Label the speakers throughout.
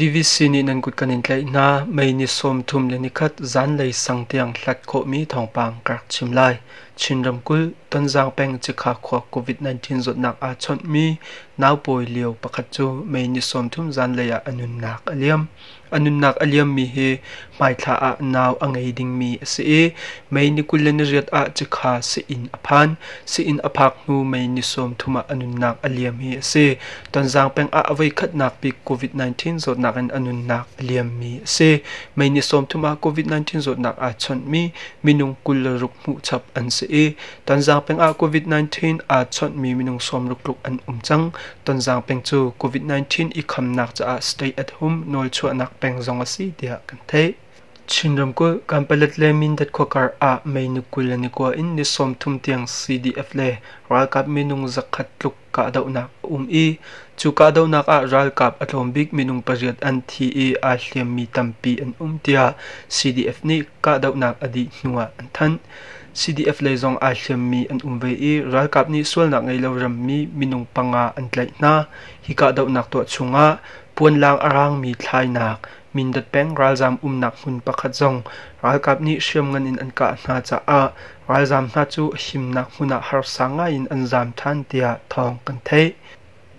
Speaker 1: DVC nih nan kut kan in tlaih hna. May ni 31 zanlei sang tiang hlat khawhmi thawngpang ka rak chim lai. Chin ramkulh, Tonzang peng Cikha khua COVID-19 zawtnak aa chawnhmi naupawi lio pakhat cu May ni 30 zanlei ah a nunnak a liam. A nunnak a liammi hi hmaithla ah nau a ngei dingmi a si i May ni 28 ah Cikha sii-inn a phan. Sii-inn a phak hnu May ni 30 ah a nunnak a liam hi a si. Tonzang peng ah a voikhatnak bik COVID-19 zawtnak in a nunnak a liammi a si. May ni 30 ah COVID-19 zawtnak aa chawnhmi minung 26 hmuhchap an si i Tonzang peng ah COVID-19 aa chawnhmi minung 60 tluk an um cang. Tonzang peng cu COVID-19 i khamnak caah stay at home nawlchuahnak peng zong a si tiah kan theih. Chin ramkulh Kanpalet le Mindat khuakar ah May ni 21 in ni 30 tiang CDF le ralkap minung 100 tluk kahdohnak a um i cu kahdohnak ah ralkap a tlawm bik minung pariat an thi i aa hliammi tampi an um tiah CDF nih kahdohnak a dih hnuah an thanh. CDF lei zong aa hliammi an um ve i ralkap nih sualnak ngei lo rammi minung panga an tlaih hna. Hi kahdohnak tuah chungah puanlang a raangmi thlainak Mindat peng ralzaam umnak hmun pakhat zong ralkap nih hriamngan in an kah hna caah ralzaam hna cu himnak hmun ah harsa ngai in an zaam ṭhan tiah thawng kan theih.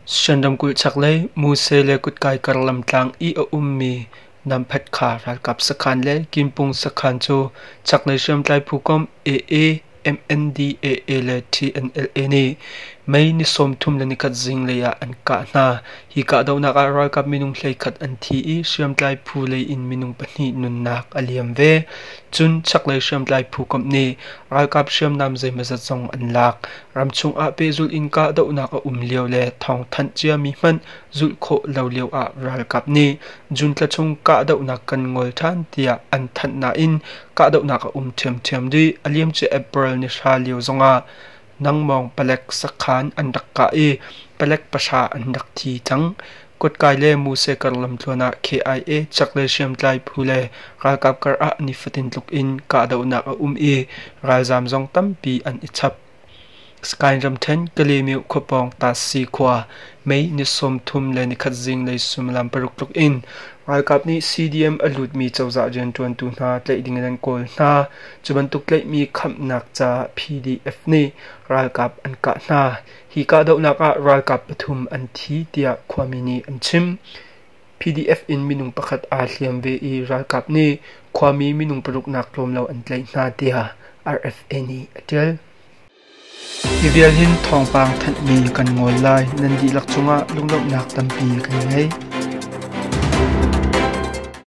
Speaker 1: Shan ramkulh chaklei Muse le Kutkai kar lamtlang i a ummi Namphet kha ralkap sakhan le Kimpung sakhan cu chaklei hriamtlai phu komh AA MNDAA le TNLA nih May ni 31 zinglei ah an kah hna. Hi kahdohnak ah ralkap minung 11 an thi i hriamtlai phu lei in minung pahnih nunnak a liam ve. Cun chaklei hriamtlai phu komh nih ralkap hriamnam zeimawzat zong an lak. Ramchung ah pehzulh in kahdohnak a um lio le thawngthanh ciami hmanh zulh khawh lo lio ah ralkap nih June thla chung kahdohnak kan ngol ṭhan tiah an thanh nain kahdohnak a um ṭhiamṭhiam rih. A liamcia April ni hra lio zongah Nangmawng palek sakhan an rak kah i palek pahra an rak thi cang. Kuatkai le Muse kar lamtluan ah KIA chaklei hriamtlai phu le ralkap kar ah nifatin tluk in kahdohnak a um i ralzaam zong tampi an i chap. Sakaing ramṭhen Kalemyo khuapawng Tasi khua May ni 31 zinglei suimilam paruk tluk in ralkap nih CDM a lutmi cozah rianṭuantu hna tlaih ding in an kawl hna. Cu bantuk tlaihmi khamhnak caah PDF nih ralkap an kah hna. Hi kahdohnak ah ralkap pathum an thi tiah khuami nih an chim. PDF in minung pakhat aa hliam ve i ralkap nih khuami minung paruknak tlawm lo an tlaih hna tiah RFA nih a ṭial. Hi vial hin thawngpang thanhmi kan ngol lai. Nan dihlak cungah lunglawmhnak tampi kan ngei.